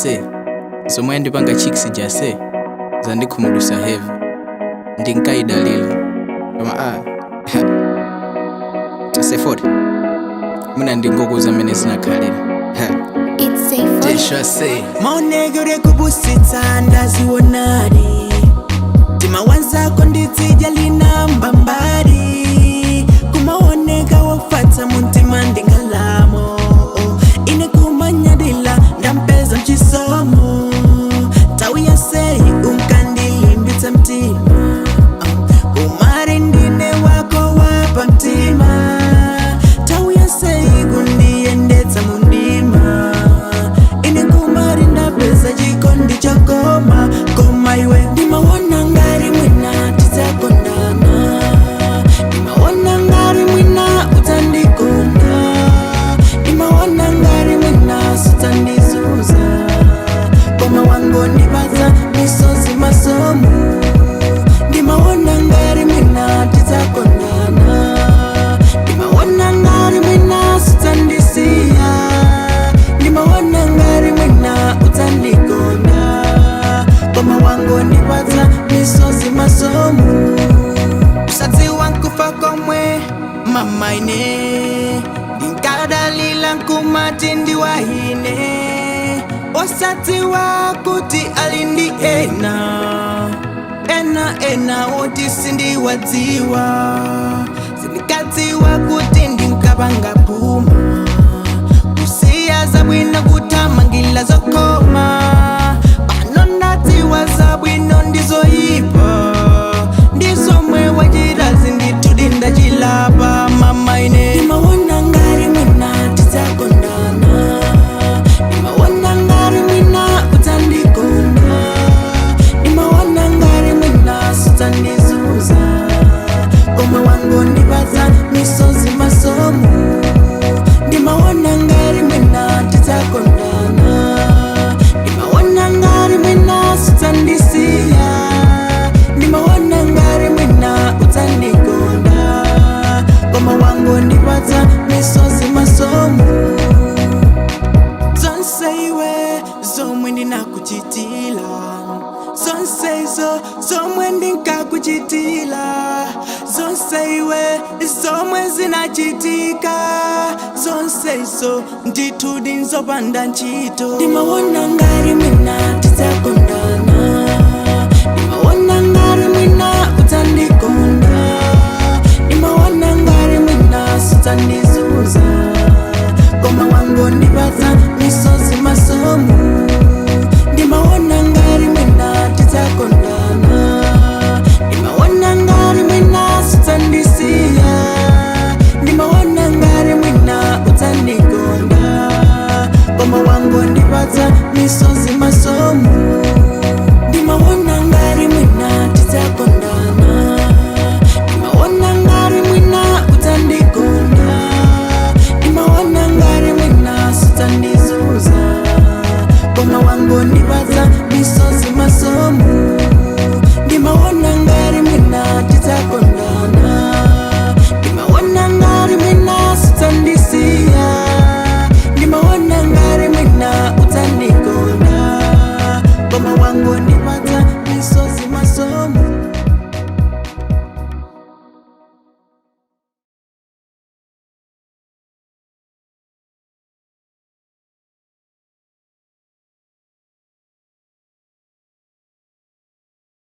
Ase, zomwe andipanga chicks jase zandikhumudwitsa heavy. Ndinkayidalira koma a ase 40 mwina ndingokuza mmene zinakhalira. It's safe. Tesha se. Maonekero ekubusitsa ndazionadi, mtima wanzako nditsija lina mbambadi, kumaoneka wofatsa muntima ndingalamo, ine kumanyadila ndampeza mchisomo. Tawi yaseyi unkandilimbitsa mtima, kumari ndine wako wapa mtima. Tawi yaseyi kundiyendetsa mundima, ine kumari ndapeza chikondi chokoma. Koma iwe, ndimawona ngari mwina tidzakondana, ndimawona ngari mwina udzandikonda, ndimawona ngari mwina sudzandizuza, koma wangondipatsa misozi masomo. Ndimawona ngari mwina tidzakondana, ndimawona ngari mwina sudzandisiya, ndimawona ngari mwina udzandikonda, koma wangondipatsa misozi masomo. Usadziwa nkufa komwe mamaine, ndinkadalila nkumati ndiwahine, osadziwa kuti ali ndi ena ena ena oti sindiwadziwa. Sindikadziwa kuti ndinkapanga puma, kusiya zabwino kuthamangila zokoma. Pano ndadziwa zabwino ndizoyipa, ndizomwe wachita zindithudi ndachilapa mamaine. Ndimawona ngari mwina tidzakondana, ndimawona ngari mwina udzandikonda, ndimawona ngari mwina sudzandizuza, koma wangondipatsa misozi masomo. Ndimawona ngari mwina tidzakondana, ndimawona ngari mwina sudzandisiya, ndimawona ngari mwina udzandikonda, koma wangondipatsa misozi masomo. Zonse iwe zomwe ndinakuchitila, zonse izo zomwe ndinkakuchitila, zonse iwe zomwe zinachitika, zonse izo ndithudi nzopanda ntchito. Ndimawona ngari mwina tidzakondana, ndimawona ngari mwina udzandikonda, ndimawona ngari mwina sudzandizuza, koma wangondipatsa misozi masomo. Ndimawona ngari mwina tidzakondana, ndimawona ngari mwina sudzandisiya, ndimawona ngari mwina udzandikonda, koma wangondipatsa misozi masomo.